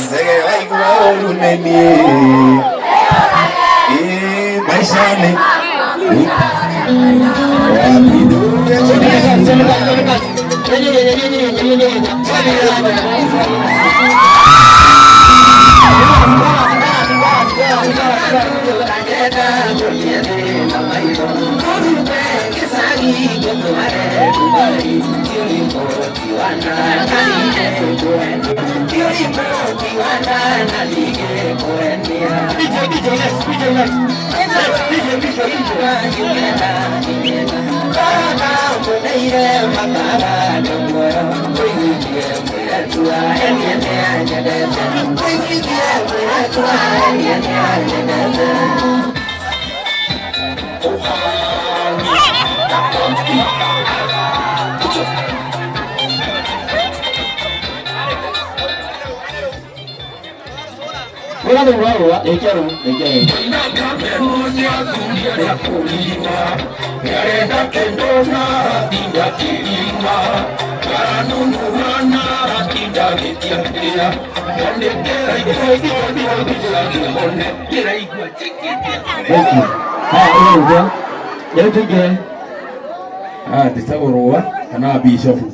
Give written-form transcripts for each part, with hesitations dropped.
Sege waigua ũru nĩ niĩ Ĩ, maica nĩ Wĩra rĩu warũa, rĩkia rũu, rĩkia rũu. Thank you. Haya, ũguo nĩguo. Rĩu tũingĩre. Ah, ndĩtagwo rũa kana bishofu.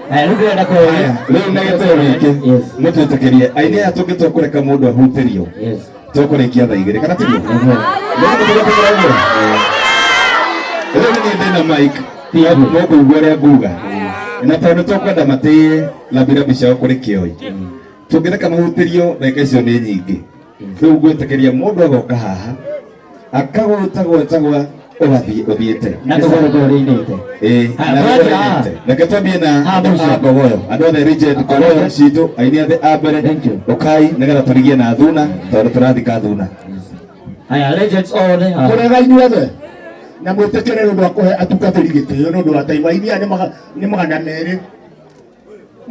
Haya, rĩu ndĩrenda kũũria. Rĩu na gĩtĩo gĩkĩ Yes. mũtwĩtĩkĩrie aini aya tũngĩtua kũreka mũndũ ahutĩrio Yes. tũkũrĩkia thaa igĩrĩ kana tiguo? Nĩtũgũtĩkĩra ũguo? Rĩu nĩ niĩ ndĩna mic mũkũigua ũrĩa nguga na tondũ tũkwenda matĩe rambirabi ciao kũrĩ kĩoi tũngĩreka mahutĩrio ndagĩka icio nĩ nyingĩ rĩu ngwĩtĩkĩria mũndũ agoka haha akagwĩtagwetagwa ũgathiĩ ũthiĩte Na tũgũrũ rĩinĩte. Ĩĩ, Haya, na tũrathiĩ haha. rĩte. Reke twambie na Haha andũ mũico. a Ngogoyo andũ othe legend Ngogoyo citũ aini othe a mbere Thank you. ũkai nĩgetha tũrigie na thuna tondũ tũrathika thuna Haya, legends othe haha. Mũrega inyuothe na mwĩtĩkĩre nĩ ũndũ wa kũhe atungatĩri gĩtĩo nĩ ũndũ wa time ainia nĩ 200.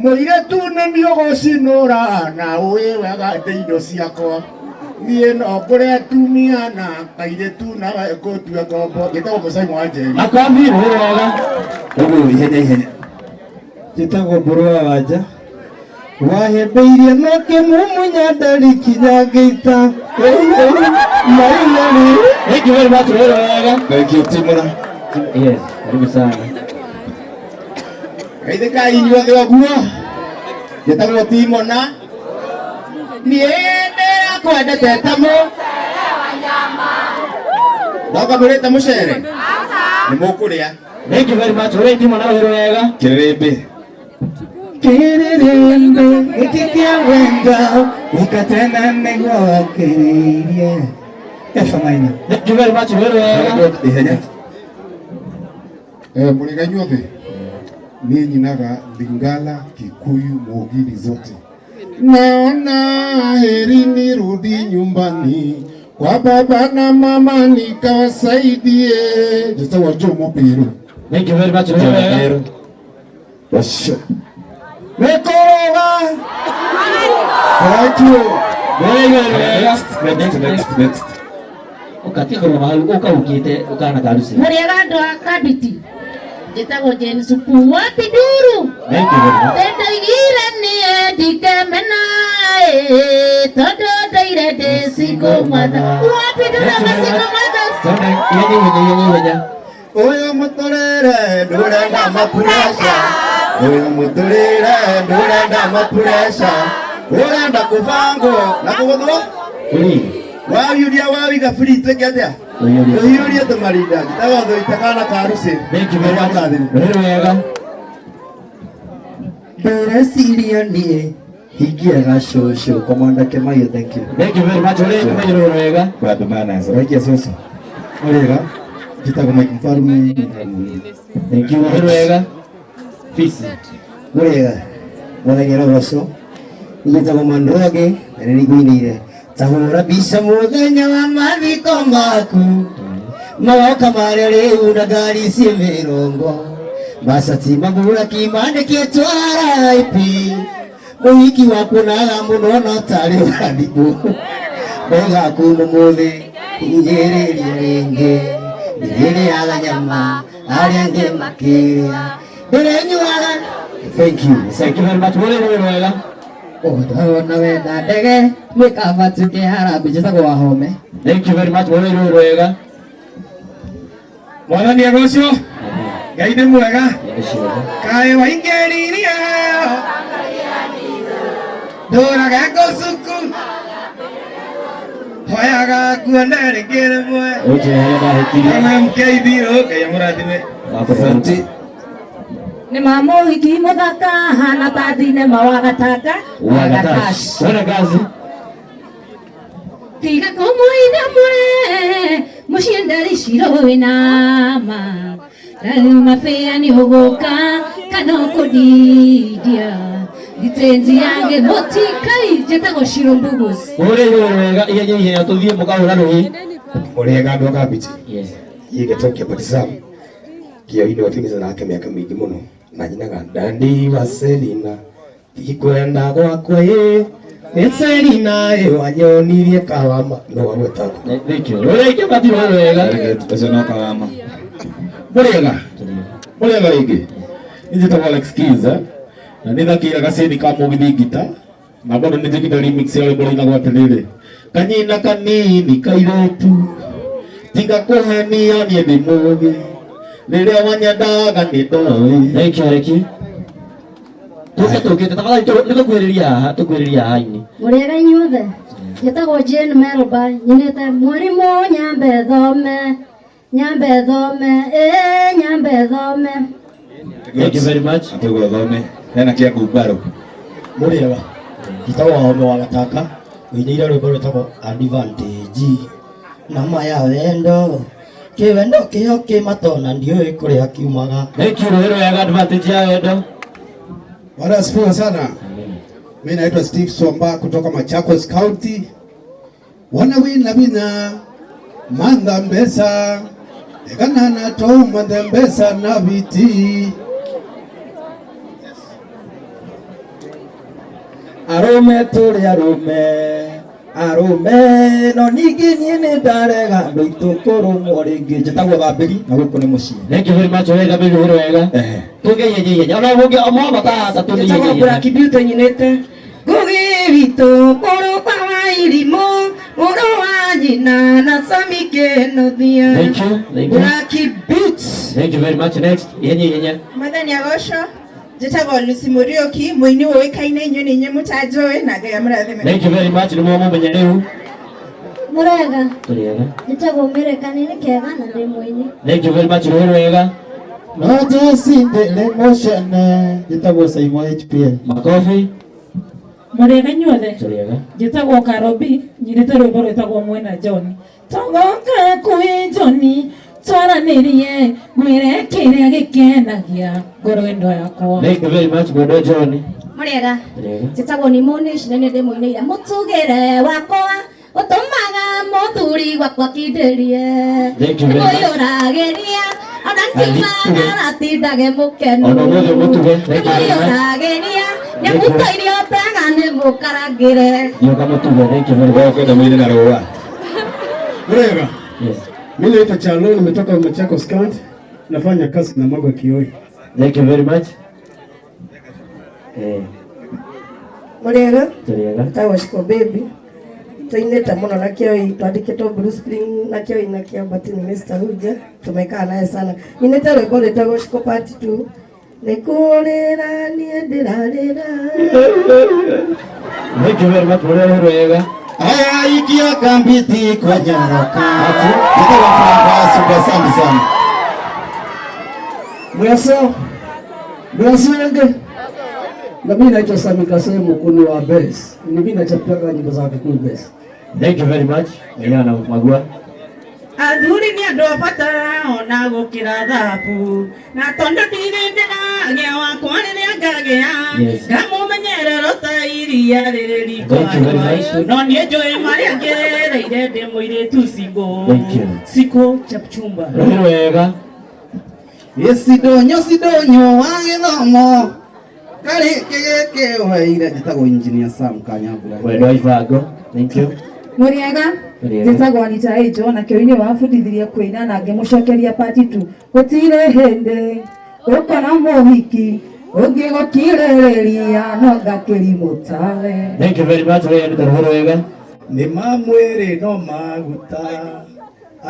Mũirĩtu nĩ niũgũcinũra na ũĩ wega ndĩ indo ciakwa niĩ no ngũre atumia na kairĩtu nawe ngũtue ngombo. Njĩtagwo Mũcai wa Njeri. Makobi, rũĩ wega. Ũguo ihenya ihenya. Njĩtagwo Mbũrũ wa Wanja. Wahĩmbĩirie no kĩmumunya ndari kinya ngĩita. Mainari. Thank you very much, rũĩ wega. Thank you Timona. Yes, karibu sana. Geithĩkai inyuothe ũguo. Njĩtagwo Timona. Niĩ ndĩrakwendete ta mũ. Ndoka mũrĩte mũcere? Nĩ mũkũrĩa. Thank you very much, rũĩ Timona rũĩ wega. Kĩrĩmbĩ. Kĩrĩrĩmbĩ gĩkĩ kĩa wendo gũka tena nĩguo wakĩrĩirie. Efa Maina. Thank you very much, rũĩ wega. Ihenya. Mũrĩga inyuothe niĩ nyinaga Lingala, Kikuyu, Mugithi zote. Naona heri nirudi nyumbani kwa baba na mama nikawasaidie. Njĩtagwo Joe Mũbiru. Thank you very much, rũĩ wega. Ũcio. Mĩkũrũga. Thank you. Rũĩ wega. Next, next, next, next. Ũkatia kũrũgama hau ũkaũkĩte ũkana karuci. Mũrĩega andũ a Kabiti. Njĩtagwo Jane Suku wa Piduru. Thank you very much. Ndendaigire niĩ ndikemena ĩ, tondũ ndoire ndĩ single mother. Wa Piduru ama single mothers. Twende, ihenya ihenya ihenya ihenya. Ũyũ mũtũrĩre ndũrenda mapureca ũyũ mũtũrĩre ndũrenda mapureca ũrenda kũbangwo na kũgũthwo Free. wawiuria wawiga free twĩke atĩa Tũhiũrie. tũhiũrie tũmarinda njĩtagwo thũita kana karuci Thank you very much. Rũĩ wega. Ndĩreciria niĩ hingiaga cũcũ Komanda Kĩmaiyũ, thank you. Thank you very much, rũĩ Kĩmaiyũ rũĩ wega. Kwa andũ manazo waikia cũcũ Mũrĩega. Njĩtagwo Mike Mfalme. Thank you. Rũhĩ rwega. Fisi. Mũrĩega. Mwathani arogocwo. Njĩtagwo Mandroge na nĩ ngũinĩire. Ta hũra mbica mũthenya wa mathiko maku. Magoka marĩa rĩu na ngari ciĩ mĩrongo. Macati mabura kimandĩkĩtwo RIP. Mũhiki wakuonaga mũno no tarĩ ũrathimwo. Ndauga kuma ũmũthĩ hinyĩrĩria rĩngĩ. Ndĩrĩrĩaga nyama arĩa angĩ makĩrĩa. Ndĩrĩnyuaga. Thank you. Thank you very much. Mũrĩ rũhĩ rwega. Ũtona wenda ndege mwĩkaba tuke harambee. Njĩtagwo Wahome. Thank you very much. Mũrĩ rũhĩ rwega. Mwathani agocwo. Ngai nĩ mwega. Kaĩ waingĩririe ndũraga ngũcuku hoyaga kuona rĩngĩ rĩmwe. Ũnjĩre harĩa ndahĩtirie. MMK Thiro, Ngai amũrathime. Asante. Nĩ mamũhiki mũthaka hana ta thinema wa gataka. Wagatash. Wena kazi. Tiga kũmũiga mũre mũciĩ ndari ciro wĩna ma rĩu mabĩa nĩ ũgũka kana ũkũndidia gĩtĩnji ya gĩmũtikai njĩtagwo Shiro Mbugus. Mũrĩ rũhĩ rwega ihenya ihenya tũthiĩ mũkahũra rũhĩ. Mũrĩega andũ a Kambiti. Yes. Gĩtokia Batisam. Kĩoinĩ watinĩte nake mĩaka mĩingĩ mũno na nyinaga Dandi wa Selina tikwenda gwakwa ĩ nĩ Selina ĩ wanyonirie kawama no wagwetako. Thank you. Rũrĩa ikĩbati rũhĩ rwega. Ũcio no kawama. Mũrĩega. Mũrĩega rĩngĩ. Niĩ njĩtagwo Alex Kiza na nĩ thakĩire gacini ka mũgithi ngita na bado nĩ njĩkĩte remix ya rwĩmbo rũinagwo atĩrĩrĩ kanyina kanini kairĩtu tiga kũhenia niĩ ndĩ mũgĩ rĩrĩa wanyendaga nĩ ndoĩ. Thank you, Reki. Tũke tũkĩte tafadhali nĩ tũkuhĩrĩria haha tũkuhĩrĩria haha ini. Mũrĩega inyuothe. Njĩtagwo Jane Melba nyinĩte mũrimũ nyambe thome nyambe thome ĩ nyambe thome. Thank you very much. Atũgwo thome. Hena kĩa ngumbarũ. Mũrĩega. Njĩtagwo Wahome wa Gataka. Ũinĩire rwĩmbo rwĩtagwo Advantage. Nama ya wendo. Kĩwendo kĩo kĩmatona ndiũĩ kũrĩa kiumaga. Thank you rũhĩ rwega advantage ya wendo. Bwana asifiwe sana. Mimi naitwa Steve Somba kutoka Machakos County. Wana wina wina manda mbesa ekanana to manda mbesa na biti. Arũme tũrĩ arũme arũme no ningĩ niĩ nĩ ndarega andũ aitũ kũrũmwo rĩngĩ. Njĩtagwo Thambĩri na gũkũ nĩ mũciĩ. Thank you very much. Ũrĩa Thambĩri rũhĩ rwega. Tũke ihenya ihenya. Ona mũngĩ mwambata haha tũthiĩ Njĩtagwo ihenya ihenya. Black Beauty nyinĩte Ngugi witũ mũrũ wa irimũ mũrũ wa nyina na Sami Kĩnuthia. Thank you. Thank you. Black Beauty. Thank you very much. Next. Ihenya ihenya. Mwathani agocwo. Njĩtagwo Lucy Mũriũki mũini ũĩkaine inyuĩ nĩ inyuĩ mũtanjũĩ na Ngai amũrathime. Thank you very much. Nĩ mwamũmenya rĩu. Mũrĩega. Tũrĩega. Njĩtagwo Mĩrekani nĩ kega na ndĩ mũini. Thank you very much. Rũhĩ rwega. No Jesse ndĩrĩ mũcene. Njĩtagwo Saimo HPL. Makofi. Mũrĩega inyuothe. Tũrĩega. Njĩtagwo Karobi nyinĩte rwĩmbo rwĩtagwo Mwena John. Tũgoka kwĩ John twaranĩrie mwĩre kĩrĩa gĩkenagia ngoro ĩno yakwa. Thank you very much. Mwendwa John. Mũrĩega. Tũrĩega. Njĩtagwo Nimoni na nĩ ndĩmũinĩire mũtugĩre wakwa ũtũmaga mũthuri wakwa kindĩrie. Thank you very much. Nĩmũiyũragĩria ona ngiuma aratindage mũkenu. Ona ũmũthĩ mũtuge. Thank you very much. Nĩmũiyũragĩria nĩmũto irio tega nĩmũkarangĩre. Nyoka mũtuge. Thank you very much. Kwenda mwĩrĩ na rũa. Mũrĩega. Yes. Mimi naitwa Chalo, nimetoka Machakos County, nafanya kazi na Magwa Kioi. Thank you very much. Mũrĩega. Tũrĩega. Njĩtagwo Shiko Baby. Tũinĩte mũno na Kĩoi, twandĩkĩtwo Blue Spring na Kĩoi na Kĩambati nĩ Mr. Huja, tumekaa naye sana. Nyinĩte rwĩmbo rwĩtagwo Shiko Part 2. Nĩ kũrĩra niĩ ndĩrarĩra. Thank you very much. Mũrĩ rwega. Aya ikia kambiti kwa nyaraka. Njĩtagwo Frank Super, asante sana. Mwaseo. Mwaseo wenge. Na mimi naitwa Sami Kasemo kuni wa bass. Ni mimi nachapiaga nyimbo za Kikuyu bass. Thank you very much. Niliona na Magua. Athuri nĩ andũ a bata ona gũkĩra thabu na tondũ ndirĩ ndĩragĩa wakwa rĩrĩa ngagĩa Yes. ngamũmenyerera ta iria rĩrĩ riko Thank you very much. no niĩ njũĩ marĩa ngereire ndĩ mũirĩtu single. Thank you. Siko Chepchumba. Rũhĩ rwega. Gĩcidonyo cidonyo wa gĩthomo karĩ kĩgĩkĩ weire njĩtagwo engineer Sam Kanyambura. Wendo wa ibango. Thank you. Mũrĩega Mũrĩega. njĩtagwo Anita Angel na kĩo-inĩ wabundithirie kũina na ngĩmũcokeria part 2 gũtirĩ hĩndĩ ũkona mũhiki ũngĩgũkirĩrĩria no ngakĩrimũ tawe. Thank you very much. Rũhĩ Anita rũhĩ rwega. Nĩ ma mwĩrĩ no maguta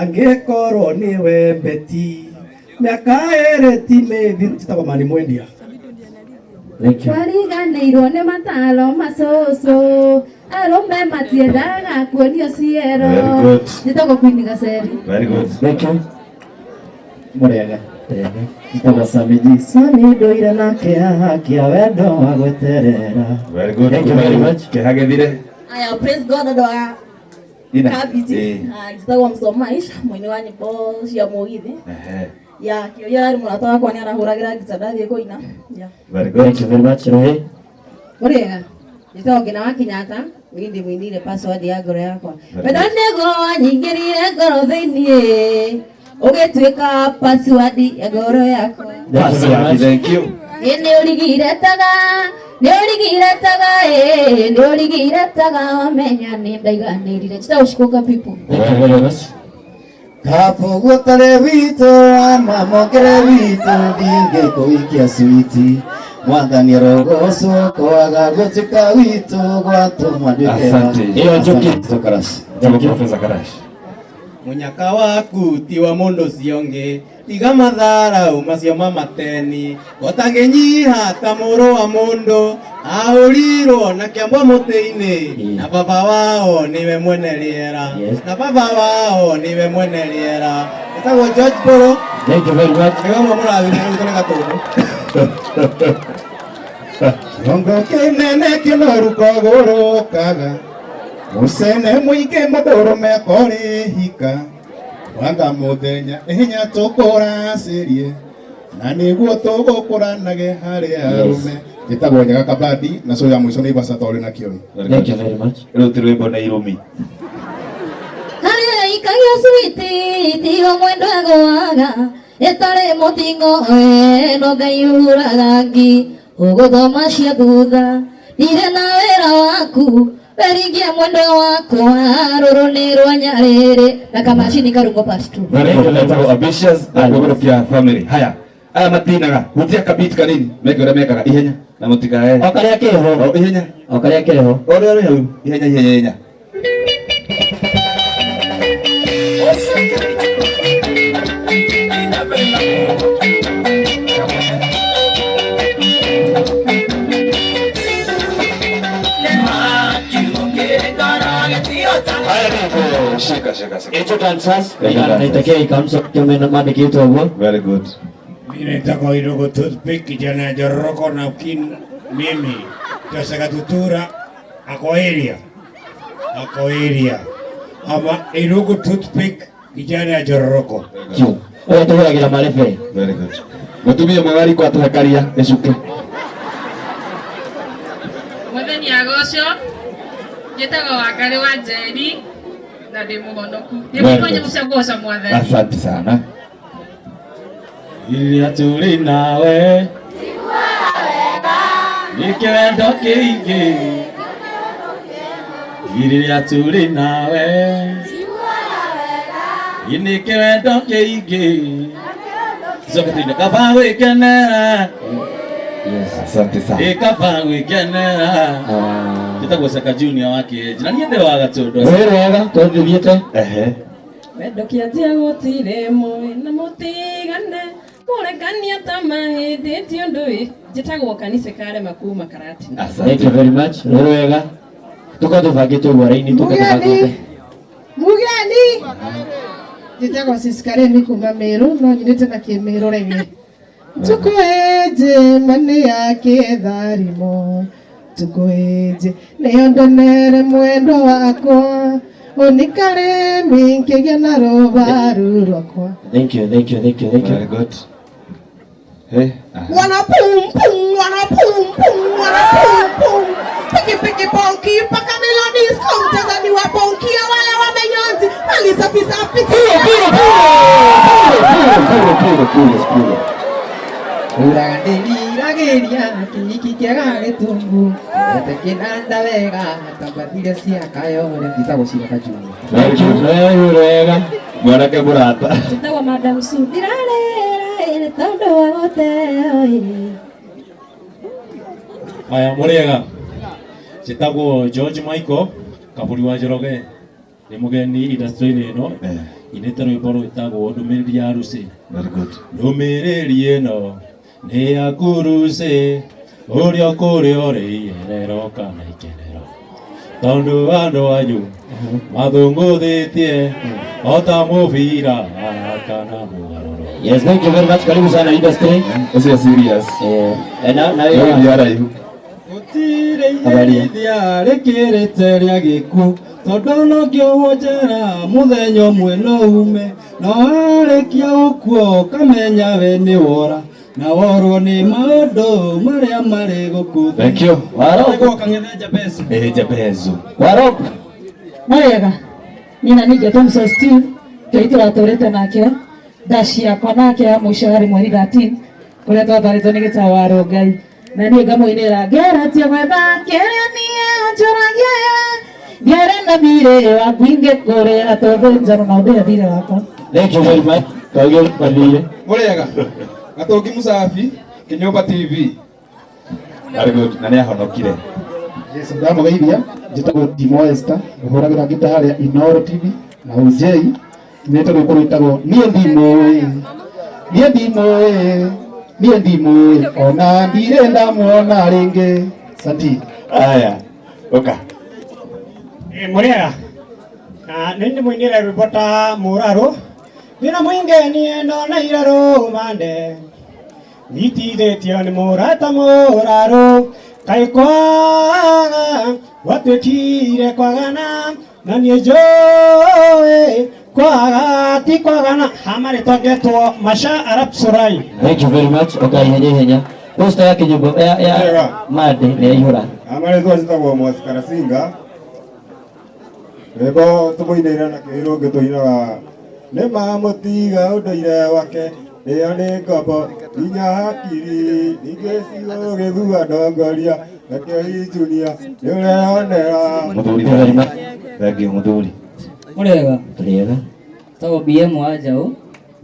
angĩkorwo nĩwe mbeti mĩaka ĩrĩ ti mĩthiru njĩtagwo Mani Mwendia. Thank you. Twariganĩirwo nĩ mataro macũcũ arũme matiendaga kuonio ciero. Very good. Njĩtagwo Queen Gaceri. Very good. Thank you. Mũrĩega. Njĩtagwo Samiji. Sami ndũire na kĩeha kĩa wendo wa gweterera. Very good. Thank you very much. Kĩhagethire. Aya, praise God andũ a Ina. Kabiti. Ĩĩ. Ah, njĩtagwo Msomaish, mũini wa nyĩmbo cia mũgithi. Ehe. Ya, kĩũria ararĩ mũrata wakwa nĩ arahũragĩra ngita ndathiĩ kũina. Ya. Very good. Thank you very much. Rũhĩ. Mũrĩega njĩtagwo Ngina wa Kenyatta niĩ ndĩmũinĩire password ya ngoro yakwa Very wendo good. nĩguo wanyingĩrire ngoro thĩiniĩ ũgĩtuĩka password ya ngoro yakwa. Thank you very much. Thank you. Ĩ nĩ ũrigire taga nĩ ũrigire taga ĩ nĩ ũrigire taga wamenya nĩ ndaiganĩrire. Njĩtagwo Shikuka people. Thank you very much. Kaboguo tarĩ witũ wa mamongere witũ ndingĩkũikia switi mwathani arogocwo kwaga gũtuĩka witũ gwatũma nduĩke wa- Asante. Ĩyo Njoki. Asante, Karash. Njĩtagwo Professor Karash. Mũnyaka waku ti wa mũndũ ũcio ũngĩ tiga matharau macio ma mateni gotangĩnyiha ta mũrũ wa mũndũ ahũrirwo na kĩambwo mũtĩ-inĩ na baba wao nĩwe mwene rĩera na baba wao nĩwe mwene rĩera etagwo George Polo. Thank you very much. Nĩwe ũmwe mũrathime rĩu tũrĩ gatũndũ. Kĩongo kĩnene kĩnoru kogũrũkaga mũcene mũingĩ mũndũrũme akorĩhika wanga mũthenya ĩhinya tũkũracĩrie na nĩguo tũgũkũranage harĩ arũme njĩtagwo Nyaga Kabadi na cũ ya mũico nĩ Ibaca twarĩ na kĩoi. Thank you very much. Rĩu ti rwĩmbo nĩ irumi. Harĩa ikagia switi tiho mwendo egũaga ĩtarĩ mũting'o we no Ngai uraga ngi ũgũthoma cia thutha ndirĩ na wĩra waku weringie mwendo wakwa rũrũ nĩ rwa nyarĩrĩ na kamacini karungo part 2. Very good. Njĩtagwo Ambitious na Kũgũrũkia family. Haya. Aya matinaga hutia kabit kanini meke ũrĩa mekaga ihenya na mũtikae. O karĩa keho. O ihenya. O karĩa keho. O ũrĩa ũrĩ hau ihenya ihenya ihenya. Shika shika shika. Angel Dancers. Naitakia ikamso kĩo mandĩkĩtwo ũguo. Very good. Mimi naitagwo Irogo Toothpick, kijana ya Joroko na ukin mimi Jose Gatutura ako area ako area ama Irogo Toothpick, kijana ya Joroko. Ũrĩa tũhũragĩra marebe. Very good. Mũtumia mwega riko atũhe karia ĩcuke. Mwathani agocwo njĩtagwo Wangarĩ wa Njeri na ndĩ mũhonoku Very ndĩ good. nyĩmbo cia kũgoca Mwathani. Asante sana. Iria tũrĩ nawe nĩ kĩwendo kĩingĩ Iria tũrĩ nawe nĩ kĩwendo kĩingĩ Coke tũine kaba gwĩkenera. Asante sana. Ĩ kaba gwĩkenera. Njĩtagwo Saka Junior wa Kĩenji na niĩ ndĩ wa Gatũndũ. Rũhĩ rwega twathiĩte. Ehe. Wendo kĩanjia gũtirĩ mũĩ na mũtigane mũrekania ta mahĩndĩ ti ũndũ ĩ njĩtagwo Kanise Karema kuma Karatina. Thank you very much. Rũhĩ rwega. Tũkorwo tũbangĩte ũguo raini tũke tũbangĩte. Mugeni njĩtagwo Siskaremi kuma Meru no nyinĩte na kĩmĩrũ rege tukuĩnje mani ya kĩtharimo tukuĩnje nĩyo ndonere mwendwa wakwa Unikaremi ngĩgĩa na rũbaru rwakwa. Thank you, thank you, thank you, thank you. Very good. Hey, aha. Wana pum pum, wana pum pum, wana pum pum. Piki piki ponki, paka melodies kumcheza ni waponki wale wamenyonzi. Mali safi safi. Puro, puro, puro, puro, puro, puro. Ũrandĩriragĩria kĩnyiki kĩega gĩtungu ete kĩnanda wega tambatire cia kayore njĩtagwo Cira Kajuni. Thank you. Very wega. Mwanake mũrata. Njĩtagwo Madam Sue. Ndirarĩra ĩrĩ tondũ wa gũteo ĩ. Aya mũrĩega njĩtagwo George Michael Kaburi wa Njoroge nĩ mũgeni industry-inĩ ĩno inĩte rwĩmbo rwĩtagwo ndũmĩrĩri ya Lucy. Very good. Ndũmĩrĩri ĩno nĩ yaku Lucy ũrĩa kũrĩa ũrĩ ierero kana ikenero tondũ andũ anyu mathũngũthĩtie o ta mũbira kana mũgarũro. Yes, thank you very much. Karibu sana industry. Ũcio serious. Eh, na na Wewe ni araihu. Gũtirĩ iherithia rĩkĩrĩte rĩa gĩkuũ tondũ no ngĩohwo njera mũthenya ũmwe no ume no warĩkia gũkua ũkamenya we nĩ wora na worwo nĩ maũndũ marĩa marĩ gũkũ thĩ. Thank you. Waroko Kang'ethe Jabezu. Eh, Jabezu. Waroko. Mwega. Nina nĩ Thompson Steve kĩrĩa tũratũrĩte nake ndaci yakwa nake ya mũico yarĩ mweri 13 kũrĩa twatwarĩtwo nĩ gĩtawa wa Rongai na niĩ ngamũinĩra ngeratie gwetha kĩrĩa niĩ njũragia ngere na mirĩ waku ingĩkũrĩa tondũ njano na ũndũ thirĩ wakwa. Thank you very much. Kaugĩ mathire. Mũrĩega. Gatũngi Mũcabi, Kĩnyũmba TV. Very good. Na nĩ ahonokire. Yes, ndamũgeithia njĩtagwo Timo Esther ngũhũragĩra ngita harĩa Inoro TV na OJ nĩte rwĩmbo rwĩtagwo niĩ ndimũĩ niĩ ndimũĩ niĩ ndimũĩ ona ndirĩ ndamuona rĩngĩ santi. Aya, ũka. Mũrĩega na nĩ ndĩmũinĩre rwĩmbo ta mũrarũ thĩna mũingĩ niĩ ndona irarũ mande nyitithĩtio nĩ mũrata mũrarũ kaĩ kwaga gwatuĩkire kwagana na niĩ njũĩ kwaga ti kwagana hamarĩtwa ngetwo Masha Arap Surai. Thank you very much. Okay, ihenya ihenya. Posta ya kinyumba ya ya Mande nĩ yaihũra. Amarĩtwa njĩtagwo Mwasi Karasinga. Rwĩmbo tũmũinĩire na kĩrũngĩ tũinaga nĩ mamũtiga ũndũire wake ĩyo nĩ ngombo inya hakiri ningĩ cigũgĩthua ndongoria nakĩo ijunia nĩ ũreyonera. Mũthuri very much. Thank you mũthuri. Mũrĩega. Tũrĩega. Tagwo BM wa Njaũ,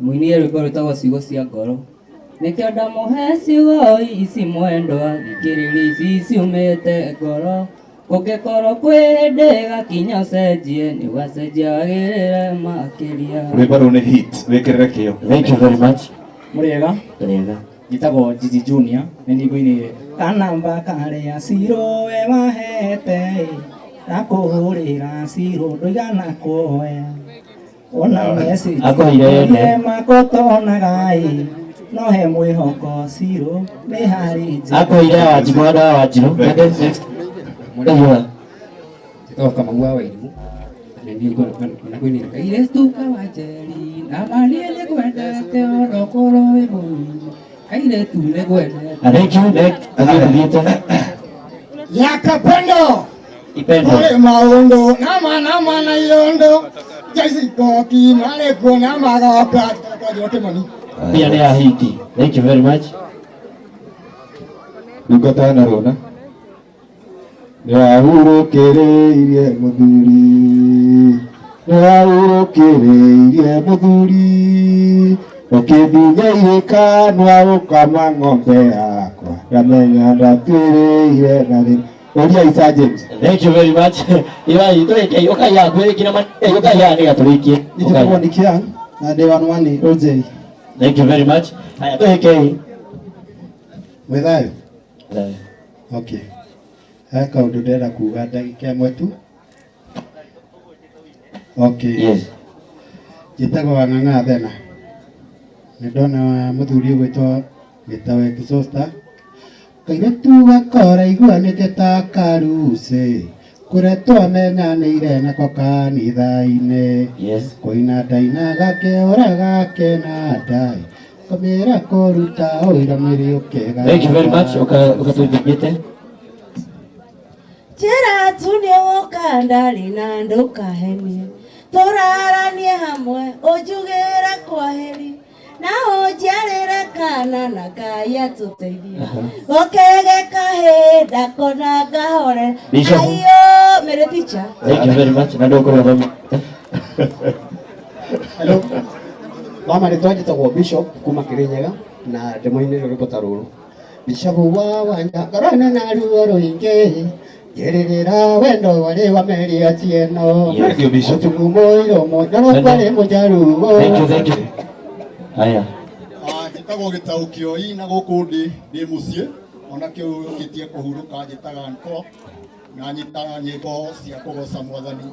mũinire rwĩmbo rwĩtagwo ciugo cia ngoro. Nĩkĩo ndamũhe ciugo ici mwendwa, thikĩrĩria ici ciumĩte ngoro. Kũngĩkorwo kwĩ hĩndĩ gakinya ũcenjie, nĩ ũgacenjia wagĩrĩre makĩria. Rwĩmbo rũu nĩ hit. Wĩkĩrĩre kĩyo. Thank you very much. Mũrĩega. Tũrĩega. Njĩtagwo Gigi Junior nĩ niĩ ngũinĩire kanamba karĩa Ciro we wahete ndakũhũrĩra Ciro ndũigana kuoya ona message Akũheire yene. makotonaga ĩ no he mwĩhoko Ciro nĩ harĩ njĩra. Akũheire ya Wanjimũ handũ ha Wanjirũ. Mande next. Ndaihũra. Njĩtagwo Kamau wa Wairimũ na nĩ niĩ ngũinĩra kairĩtu ka Wanjeri na ma niĩ nĩngwendete ona ũkorwo wĩ mũrimũ kairĩtu nĩngwendete. Thank you. Next. Ũthiĩ tũthiĩte. Yakapendo Ipendo. Kũrĩ maũndũ nama nama na irondo jaicikoki marĩ kuo na magoka kwanjĩrwo Kĩmani. Pia nĩ ya hiti. Thank you very much. Ndungata na rũna. Nĩwahurũkĩrĩirie mũthuri nĩwahurũkĩrĩirie mũthuri ũkĩmbinya irĩkanwa ũkama ng'ombe yakwa ndamenya ndatuĩrĩire na thĩna. Ũria Isa James. Thank you very much. Irai tũrĩkie ũkai haha kwĩrĩkina ũkai haha nĩgetha tũrĩkie. Njĩtagwo Nick Young na ndĩ one one OJ. Thank you very much. Haya tũhĩkei. Mwĩ thayũ? Okay. He kaũndũ ndĩrenda kuga ndagĩka ĩmwe tu. Okay. Yes. Njĩtagwo Wang'ang'a Thena. Nĩ ndona mũthuri ũgwĩtwo Gĩtawe Exhauster. Kairĩtu gakora iguanĩte ta karucĩ. Kũrĩa twamenyanĩire nako kanitha-inĩ. Kũina ndainaga ngĩhũraga kĩnanda. Kamĩra kũruta ũira mwĩrĩ ũkĩgana. Thank you very much. Ukatuithigite. Njĩra tu nĩũgũka ndarĩ na ndũkahenie tũraranie hamwe ũnjugĩre kwaheri na ũnjiarĩre kana na Ngai atũteithie gokege kahĩ ndakona ngahorera. Bishop. Aiyo mere teacher. Thank you very much. Na ndokorwo thoma. Hello. Mama rĩtwa njĩtagwo Bishop kuma Kĩrĩnyaga na ndĩmũinĩre rwĩmbo ta rũrũ. Bishop wa wanja ngorana na ruo rũingĩ njĩrĩrĩra wendo warĩ wa meri Atieno. Thank you, Bishop. Mũtungu mũirũ mũnyorokwa rĩ mũjaruo. Thank you, thank you. Haya. Njĩtagwo Gĩtaũ Kĩoi na gũkũ ndĩ ndĩ mũciĩ ona kĩu ngĩtie kũhurũka njĩtaga nko na nyitaga nyĩmbo cia kũgoca mwathani.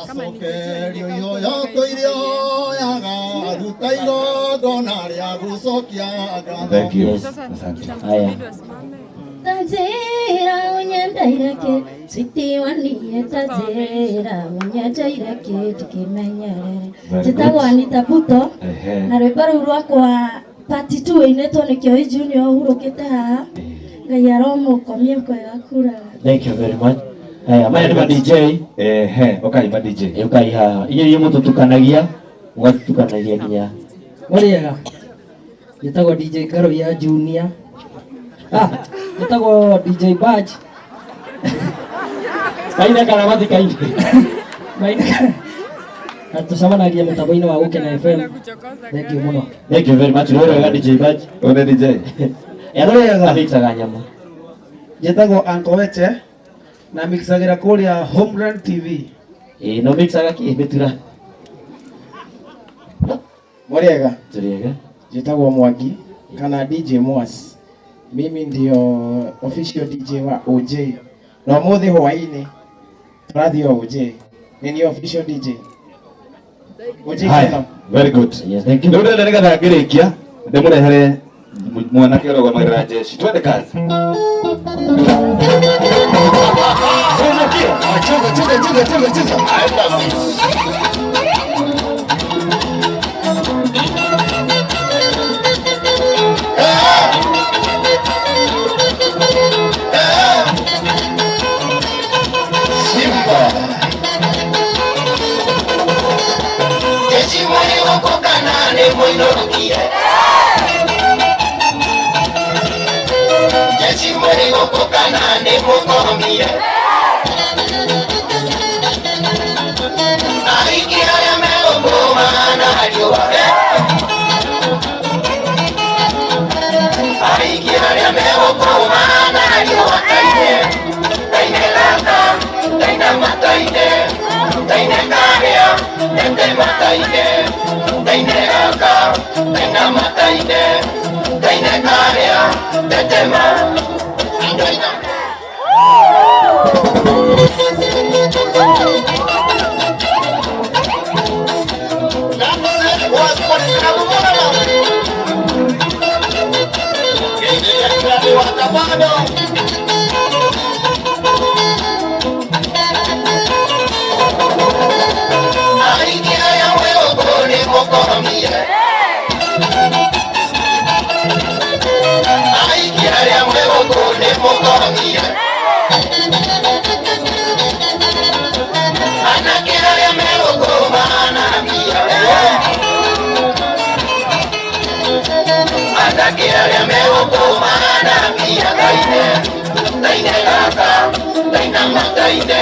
Acokerio ihoya tũirĩoyaga ruta igongona rĩa gũcokia ngatho. Thank you. Asante. Haya. Tanzira unyendeire kĩ sitiwanie tanzira unyendeire kĩ ndikimenyerere. Very Njĩtagwo good. Anita Buto Ehe. na rwĩmbo rũu rwakwa part 2 ĩinĩtwo nĩ Kĩoi Junior ũhurũkĩte haha. Ngai aromũkomia kwega kuraga. Thank you very much. Haya, maya nĩ ma DJ. Ehe, ũkai ma DJ. Ũkai haha. Inyuĩ inyuĩ mũtũtukanagia, mũgatukanagia nginya. Mũrĩega. Njĩtagwo DJ Karoia Junior. Njĩtagwo DJ Badge. Kaine kana matikaine. Maine. Na tũcemanagia mũtambo-inĩ wa Gũkena FM. Thank you mũno. Thank you very much. Rwĩrĩ wega DJ Badge. One DJ. Rwĩrĩ amixaga nyama. Njĩtagwo Uncle Weche na mixagĩra kũrĩa Homeland TV. Ĩĩ, no mixaga kĩ mĩtura. Mũrĩega. Tũrĩega. Njĩtagwo Mwangi kana DJ Mwas. Mimi ndio official DJ wa OJ. Na ũmũthĩ hwaĩ-inĩ tũrathiĩ OJ. Nĩ niĩ official DJ. OJ Haya, Kena. very good. Yes, thank you. Rĩu ndĩrenda nĩgetha ngĩrĩkia ndĩmũrehere mwanake ũrũgamagĩrĩra jeshi. Twende kazi. Cheza, cheza, cheza, cheza, cheza. Simba. Jeshi mwene gũkũkana nĩ mũinũrũkie. Jeshi mwene gũkũkana nĩ mũkomie. Aingĩ arĩa megũkũma na riũa. Aingĩ arĩa megũkũma na riũa taine. Taine gaka, taina mataine, taine karĩa, tete mataine, taine gaka, taina mataine, taine karĩa, tete ma. Taina. Aingĩ arĩa mwĩgũkũ nĩ mũkomie. Aingĩ arĩa mwĩgũkũ nĩ mũkomie. Anake arĩa megũkũ mahana mbia. Anake arĩa megũkũ mahana mbia. Taine, taine gaka, taina mataine,